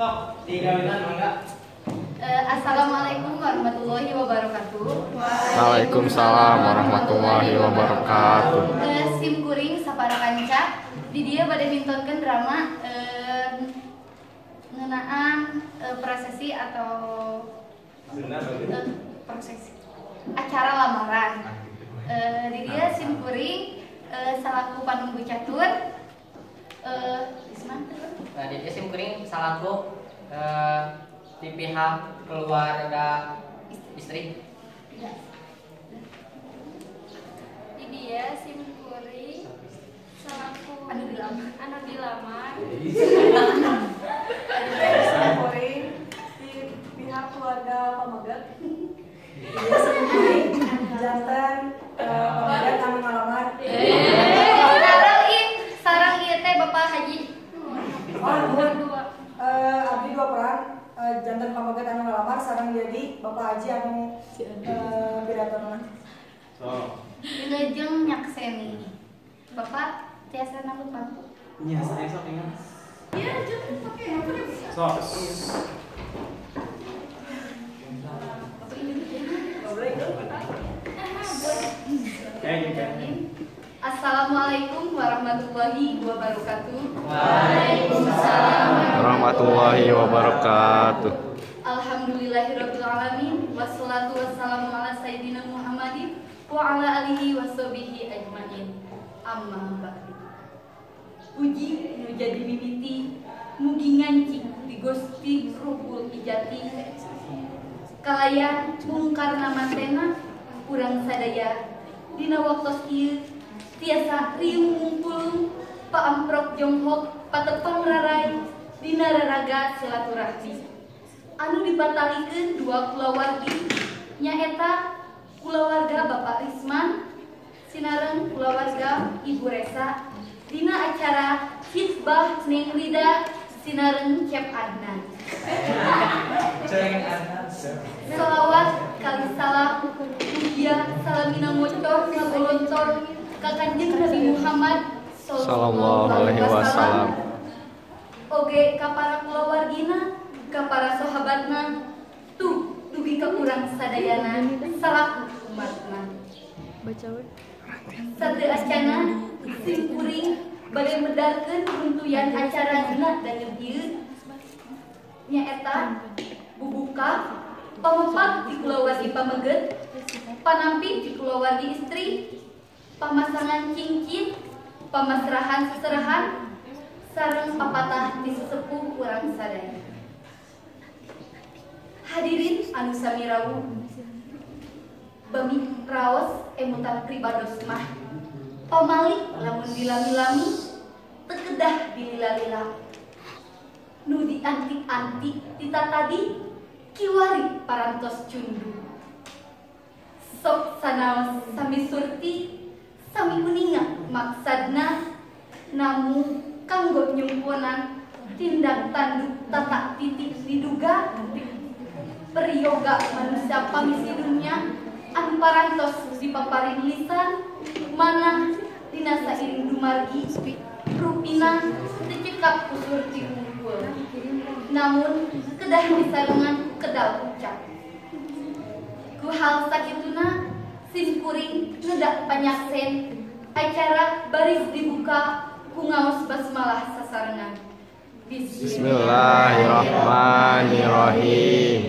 Sok, digawenan mangga. Assalamualaikum warahmatullahi wabarakatuh. Waalaikumsalam warahmatullahi wabarakatuh. Sim kuring sapara kanca di dieu bade mintonkeun drama ngeunaan prosesi atau prosesi acara lamaran. Di dieu sim kuring salaku panunggu catur. Isman. Nah, di dieu sim kuring salaku di pihak keluarga istri. Ya. Di dieu sim kuring salaku anu dilamar. Anu dilamar. Sim kuring di pihak keluarga pameget. Di dieu sim kuring janten pameget anu ngalamar. Sareng ieu teh Bapak Haji. Oh, nuhun. Abdi dua peran, janten pameget anu ngalamar sareng jadi Bapak Haji anu pidatona. So. Wilujeng nyakseni. Bapak tiasa nambut bantu. Nya, saya sok ingat. Iya, jangan pakai apa bisa. Sok. Assalamualaikum warahmatullahi wabarakatuh. Waalaikumsalam warahmatullahi wabarakatuh. Alhamdulillahirabbil alamin wassalatu wassalamu ala sayyidina Muhammadin wa ala alihi washabihi ajmain. Amma ba'du. Puji nu jadi mimiti mugi ngancik di Gusti Ruhul Ijati. Kalayan mungkarna mantena urang sadaya dina waktos ieu tiasa riung ngumpulung paamprok jonghok patepang rarai dina raraga silaturahmi anu dibatalikeun dua kulawargi nyaeta kulawarga Bapak Risman sinareng kulawarga Ibu Resa dina acara khitbah Neng Rida sinareng Cep Adnan. Salawat kali salam mugia salamina ngocor ngagolontor ka Kanjeng Nabi Muhammad sallallahu alaihi wasallam. Oge ka para kulawargina, ka para sahabatna, tuh dugi ka urang sadayana salaku umatna. Baca we. Sateu acana sim kuring bade medarkeun runtuyan acara dina danyeum ieu nyaeta bubuka pamepak di kulawargi pameget, panampi di kulawargi istri, pamasangan cincin, pamasrahan seserahan, sareng papatah di sesepuh urang sadaya. Hadirin anu sami rawuh, bami raos emutan pribados mah, pamali lamun dilami-lami, tekedah dilila-lila. Nu diantik-antik tita tadi, kiwari parantos cundu. Sok sanaos sami surti, sami uninga maksadna, namu kanggo nyumponan tindak tanduk tata titik diduga peryoga manusia pangisi dunya anu parantos dipaparin lisan mana dina sairing dumargi rupina teu cekap ku surti wungkul namun kedah disarengan kedal ucap ku hal sakituna sim kuring ngedak panyaksen acara baris dibuka ku ngaos basmalah sasarengan. Bismillahirrahmanirrahim.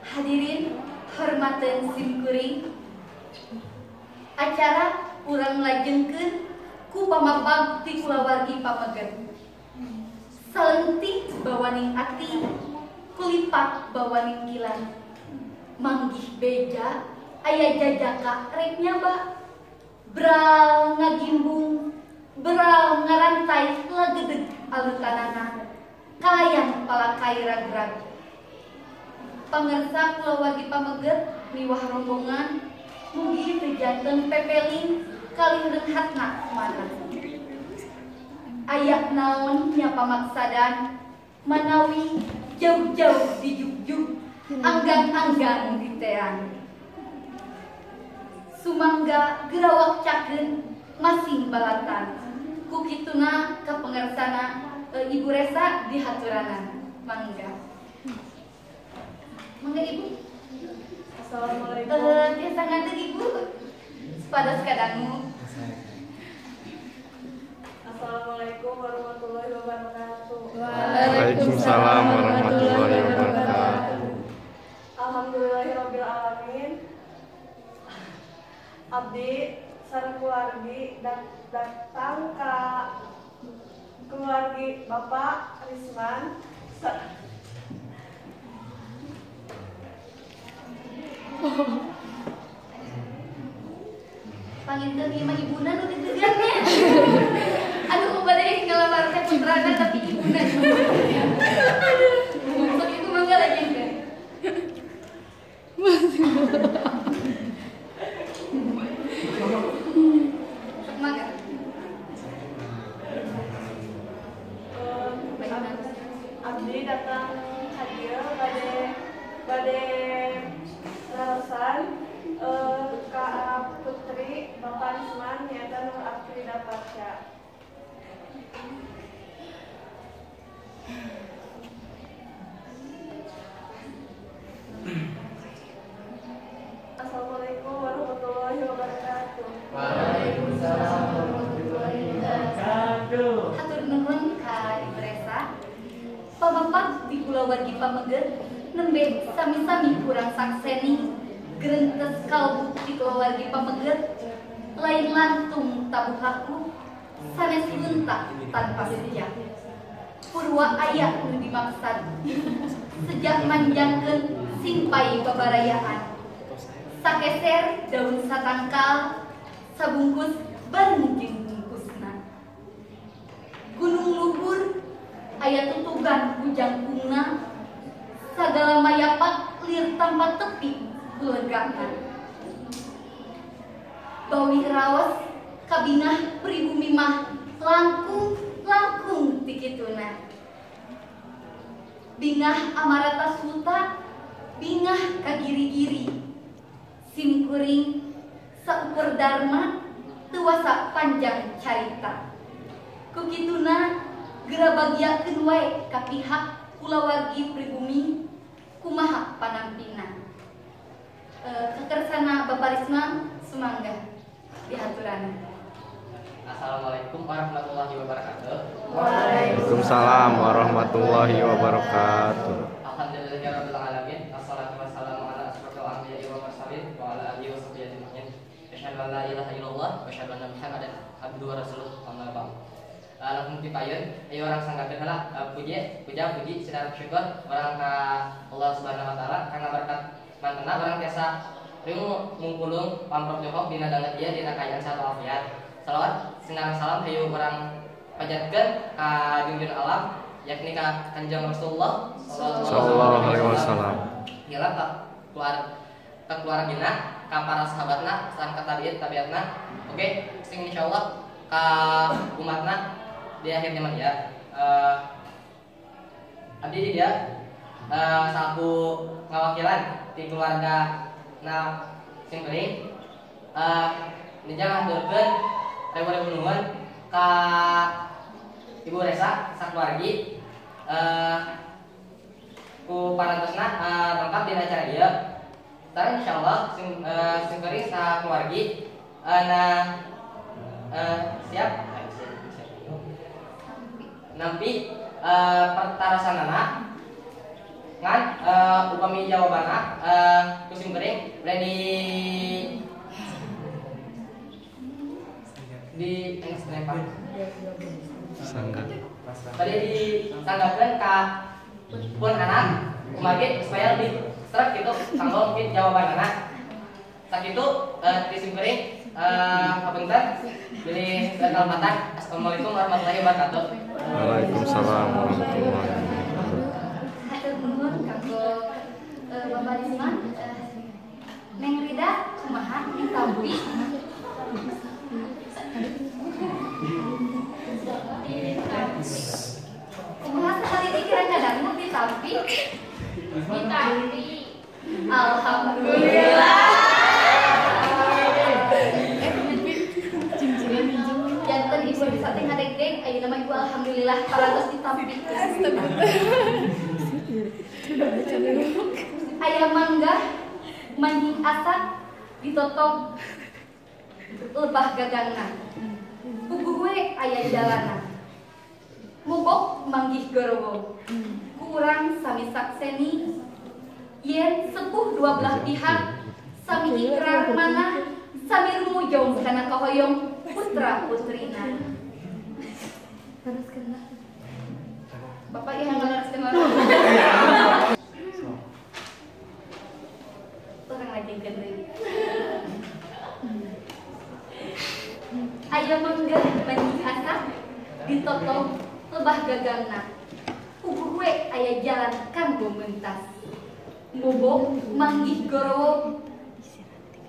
Hadirin hormaten sim kuring, acara urang lajengkeun ku pamapag ti kulawargi pameget. Salentik bawaning ati, kulipat bawaning kilan. Manggih beja aya jajaka rek nyaba, bral ngagimbung, bral ngarantai lagedeg alutanana, kalayan palakai ragrag. Pangersa kulawargi pameget miwah rombongan mugi teu janten pepeling kalih reunghatna mana. Aya naon nya pamaksadan manawi jauh-jauh dijugjug anggang-anggang diteang. Sumangga gerawak cakeun masing balatan. Ku kituna ka pangersana Ibu Resa dihaturanan. Mangga. Mangga Ibu. Assalamualaikum. Tiasa ngadeg Ibu. Supados kadangu. Assalamualaikum warahmatullahi wabarakatuh. Waalaikumsalam warahmatullahi wabarakatuh. Alhamdulillahirabbil alamin. Abdi sareng keluargi datang ka keluargi Bapak Risman. Panginten ieu mah ibuna nu deg-degan nya. Aduh, bade ngalamar teh putrana tapi ibuna. Aduh, sok ibu mangga lajengkeun. Sok mangga. Abdi datang ka dieu bade raosan ka putri Bapak Risman nyaeta Nur Afrida Pasha. Assalamualaikum warahmatullahi wabarakatuh. Waalaikumsalam warahmatullahi wabarakatuh. Hatur nuhun ka Ibu Resa. Pamapak di kulawargi pameget nembe sami-sami kurang sakseni gerentes kalbu di kulawargi pameget lain lantung tabuh laku sanes lunta tanpa sejak. Purwa aya nu dimaksad sejak manjangkeun simpai babarayaan. Sakeser daun satangkal sabungkus bareng jeung bungkusna. Gunung luhur aya tutugan bujangkungna, sagala mayapak lir tanpa tepi kulegana. Bawih raos kabinah pribumi mah langkung langkung tikituna. Bingah amarata suta, bingah kagiri-giri. Simkuring saukur dharma tuasa panjang carita. Kukituna gera bagiakeun wae ka pihak kulawargi pribumi kumaha panampina. Kekersana Bapak Risman sumangga dihaturanan. Assalamualaikum warahmatullahi wabarakatuh. Waalaikumsalam warahmatullahi wabarakatuh. Alhamdulillahirabbil alamin. Assalatu wassalamu ala asyrofil anbiya'i wal mursalin wa ala alihi washabbihi ajma'in. Asyhadu an la ilaha illallah wa asyhadu anna Muhammadan abduhu wa rasuluh. Amma ba'd. Langsung dipayun, ayo orang sanggakeun heula puji, puja puji sinareng syukur orang ka Allah Subhanahu wa taala karena berkat mantena orang tiasa riung mungkulung pamprok joko dina danget ieu dina kaayaan sehat walafiat. Salawat sinareng salam hayu urang panjatkeun ka junjungan alam yakni ka Kanjeng Rasulullah sallallahu alaihi wasallam. Gila ka keluargina, ka para sahabatna, sareng ka tabiin tabiatna. Oke, sing insyaallah ka umatna di akhir zaman ya. Abdi di dia saku ngawakilan di keluarga na simkuring nija ngaturkeun ribu-ribu nuhun ka Ibu Resa sakeluargi ku parantosna lengkap dina acara ieu. Sareng insyaallah simkuring sakeluargi na siap nampi pertarasanana ngan upami jawabanna ku simkuring bade di bade disanggakeun ka pun anak kumargi supaya lebih sreg gitu kanggo mungkin jawabanana. Sakitu ti simkuring hapunten bilih kalepatan. Assalamualaikum warahmatullahi wabarakatuh. Waalaikumsalam warahmatullahi wabarakatuh. Hatur nuhun kanggo Bapak Risman. Neng Rida kumaha ditampi? Kumaha sekali ini kira kadangu ditampi? Ditampi. Alhamdulillah. Janten ibu bisa teh ngadegdeg ayeuna mah ibu alhamdulillah. Alhamdulillah parantos ditampi. Aya manggah manjing asak ditotong lebah gagangna. Puguh we aya jalana. Mubok manggih gorowo. Kurang sami sakseni yen sepuh dua belah pihak sami ikrar manah sami rumujong kana kahoyong putra putrina. Bapak yang ngalereskeun orang. Orang lajengkeun deui. Aya manggah manjing asak ditotong lebah gagangna. Puguh we aya jalan kanggo mentas. Mubok manggih gorowo.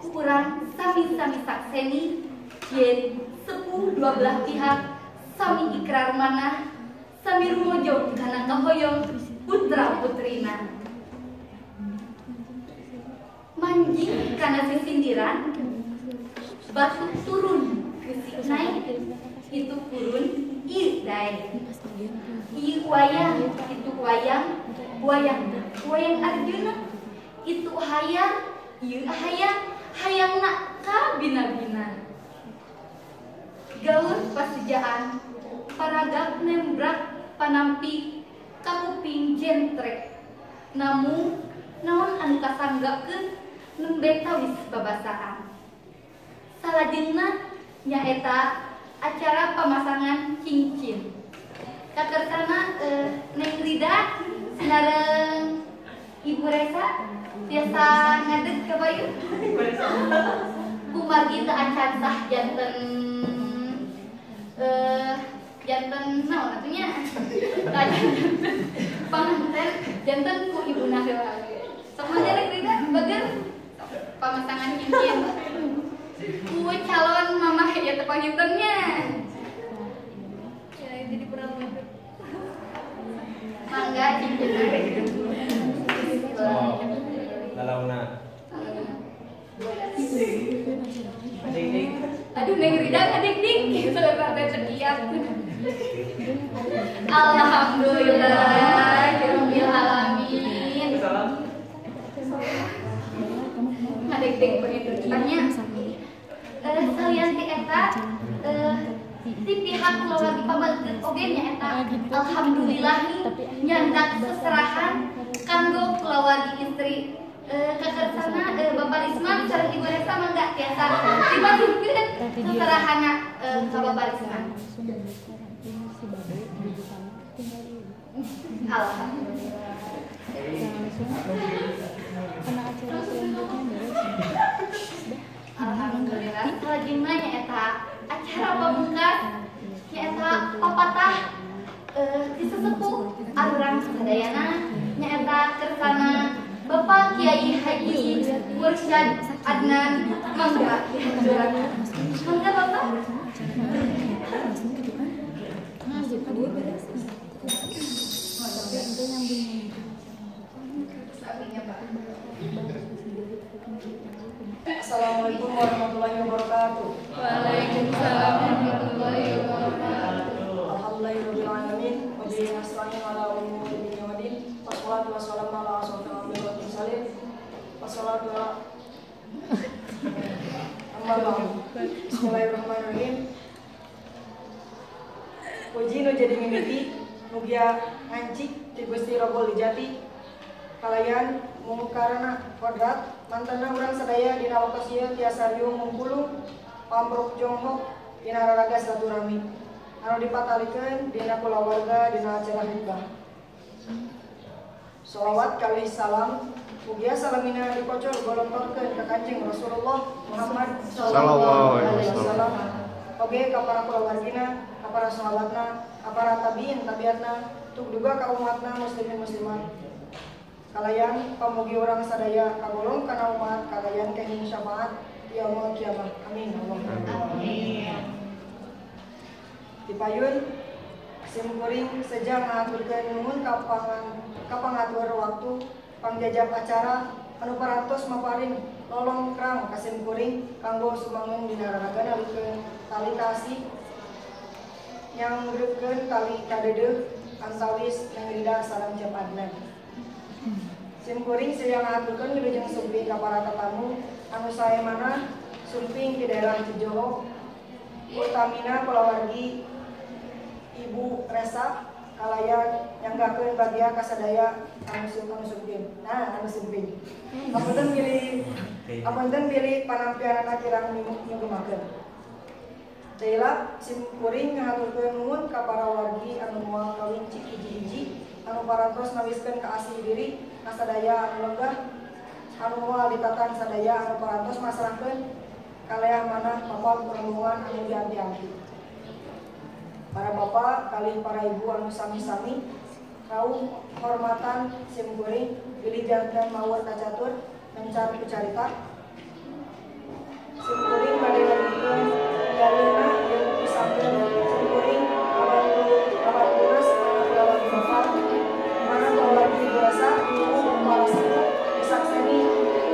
Kurang sami-sami sakseni yen sepuh dua belah pihak sami ikrar manah sami rumojong kana kahoyong putra putrina. Manjing kana sisindiran batuk turun gesik naik itu kurun ieu daek. Ieu wayang itu wayang wayang wayang Arjuna itu hayang ieu hayang hayangna ka bina-bina. Gaur pasejaan paragap nembrak panampi kakuping jentrek. Namun naon anu kasanggakeun nembe tawis babasaan. Salajengna nyaeta acara pamasangan cincin. Kakersana Neng Rida sinareng Ibu Resa tiasa ngadeg ka bayu. Kumargi teu acan sah janten janten naon atuh nya? Janten panganten janten ku ibuna heula. Sok mangga Neng Rida bager pamasangan cincin. Ku calon mamah ya teu pangintennya. Ya jadi kurang banget. Mangga cincinna. Lalauna. Adik-dik. Aduh Neng Rida adik-dik gitu partai sekian. Alhamdulillah rabbil alamin. Adik-dik begitu tanya. Salian ti eta ti pihak keluarga pameget oge nya eta alhamdulillah nih nyandak seserahan kanggo keluarga istri kakersana Bapak Risman sareng Ibu Resa mangga tiasa dimasukkeun seserahanna ka Bapak Risman. Alhamdulillah. Alhamdulillah. Salajengna nyaeta acara pamungkas nyaeta papatah ti sesepuh arurang sadayana nyaeta kersana Bapak Kiai Haji Mursyad Adnan mangga dihaturkeun. Mangga Bapak. Assalamualaikum warahmatullahi wabarakatuh. Waalaikumsalam warahmatullahi wabarakatuh. Alhamdulillahirabbil alamin wa bihi nasta'in ala umuri dunya waddin. Wassalatu wassalamu ala asyrofil anbiya'i wal mursalin. Wassalatu ala amma ba'du. Bismillahirrahmanirrahim. Puji nu jadi mimiti mugia ngancik ti Gusti Robbul Jati kalayan mungkarana kodrat mantana urang sadaya dina waktos ieu tiasa riung ngumpulung pamruk jonghok dina raraga silaturahmi anu dipatalikeun dina kulawarga dina acara khidbah. Sholawat kalih salam mugia salamina dikocor golontorkeun ka Kanjeng Rasulullah Muhammad sallallahu alaihi wasallam. Oge ka para kulawargina, ka para sahabatna, ka para tabiin tabiatna, tuk duga ka umatna muslimin muslimat. Kalayan pamugi urang sadaya kagolong kana umat kalayan kenging syafaat yaumul kiamah. Amin. Amin. Dipayun simkuring seja ngahaturkeun nuhun ka pangatur waktu pangjajab acara anu parantos maparin lolongkrang ka simkuring kanggo sumangung dina raraga nalikeun tali kasih nyanggrekeun tali kadeudeuh antawis Neng Rida sareng Cep Adnan. Sim kuring siang ngahaturkeun wilujeng sumping ka para tetamu anu sae manah sumping di daerah Cijoho, utamina kulawargi Ibu Resa kalayan nyanggakeun bagia kasadaya anu sumping. Nah, anu sumping. Apunten bilih panampianana kirang nyugemakeun. Teu sim kuring ngahaturkeun nuhun ka para wargi anu moal kawinci hiji-hiji anu parantos nawiskeun kaasih diri kasadaya anu lenggah anu moal ditatan sadaya anu parantos masrahkeun kaleah manah papan rombongan anu dianti-anti. Para bapak kalih para ibu anu sami-sami rauh hormatan sim kuring bilih janten mawar kacatur mencar kucarita. Sim kuring bade ngagikeun dalilna jeung pisampeun sim kuring kabantunas mana kulawargi bapak mana kulawargi ibu Resa para sepuh disakseni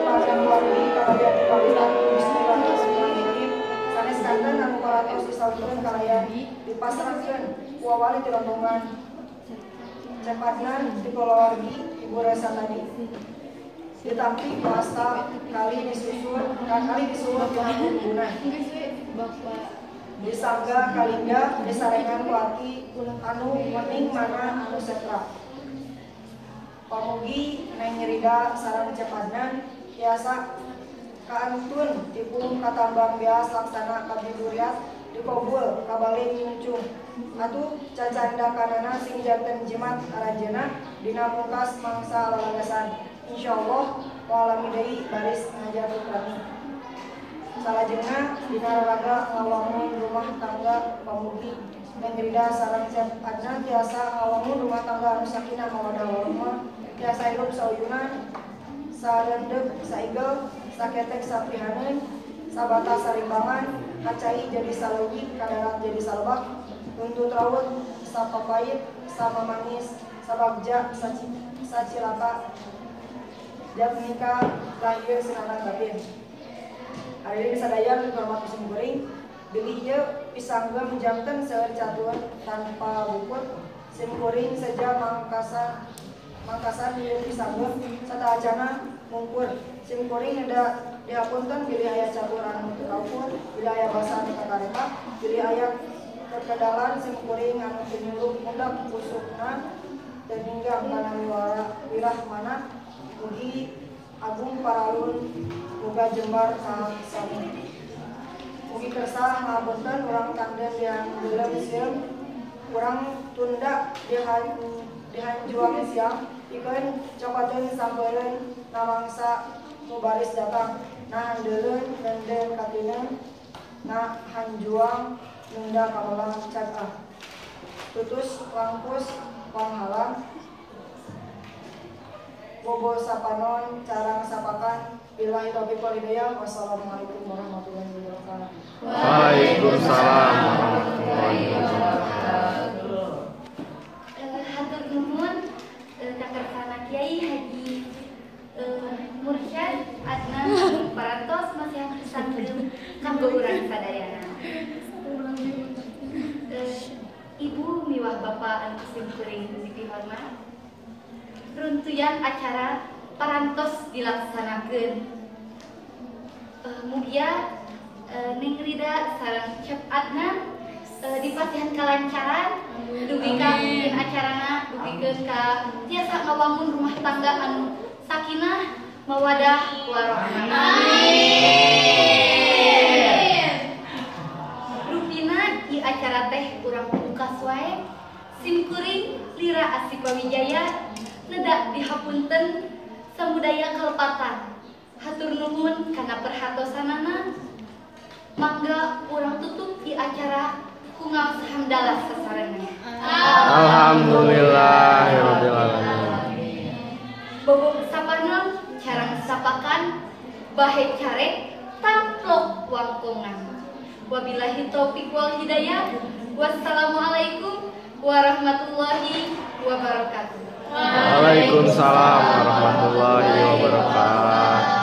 para keluargi kalayan kawitan bismillahirrahmanirrahim sanes kanten anu parantos disaurkeun kalayan dipasrahkeun ku wali ti rombongan Cep Adnan ti kulawargi Ibu Resa tadi ditampi ku asta kali disusun kali disuwun pihak disangga kalingga disarengan ku aki anu wening mana anu setra. Pamugi Neng Rida sareng Cep Adnan tiasa kaantun tipung katambang beas laksana kabiburiat dikobul kabalik nyungcung atuh cacandakanana sing janten jimat aranjeuna dina mungkas mangsa lalagasan. Insyaallah walami deui baris ngajar putrami. Salajengna dina raraga ngawangun rumah tangga pamugi Neng Rida sareng Cep Adnan tiasa ngawangun rumah tangga anu sakinah mawaddah warahmah tiasa hirup sauyunan sarendep saigel saketek saprihaneun sabata sarimbangan kacai jadi saleuyi kadarat jadi salbak tuntut raut sapapait samamanis sabagja sacilaka jatmika lahir sinarang batin. Hari ini sadaya hormat sim kuring bilih ieu pisanggem janten seueur catur tanpa bukut sim kuring seja mangkasan ieu pisanggem sataacana mungkur sim kuring neda dihapunten bilih aya catur anu teu kaukur bilih aya basa anu kakareta bilih aya kekedalan sim kuring anu teu nyulup mundak kusukna teu ninggang kana wirah mana mugi agung paralun muga jembar ka sami. Mugi kersa ngapunten urang tanden dihandelem sieum urang tunda dihanjuang siang pikeun cokoteun sampereun nawangsa nu baris datang nah handeuleun nenden katinen nah hanjuang nunda kamelang cagah tutus langkus panghalang bobo sapanon carang sapakan. Billahi taufiq wal hidayah. Wassalamualaikum warahmatullahi wabarakatuh. Waalaikumsalam warahmatullahi wabarakatuh. Hatur nuhun ka kersana Kiai Haji Mursyad Adnan parantos masihan pisanggem kanggo urang sadayana. Ibu miwah bapa anu sim kuring dipihormat. Runtuyan acara parantos dilaksanakeun. Mugia Neng Rida sareng Cep Adnan dipasihan kalancaran dugi ka acarana dugikeun ka tiasa ngawangun rumah tangga anu sakinah mawadah warahmah. Amin. Rupina ieu acara teh urang pungkas wae. Sim kuring Lira Asipa Wijaya neda dihapunten samudaya kalepatan. Hatur nuhun kana perhatosanana. Mangga urang tutup di acara ku ngaos hamdalah sasarengan. Alhamdulillahirabbil alamin. Bobo sapanon carang sapakan bahe carek tamplok wangkongan. Wabillahi taufik wal hidayah. Wassalamualaikum warahmatullahi wabarakatuh. Waalaikumsalam warahmatullahi wabarakatuh.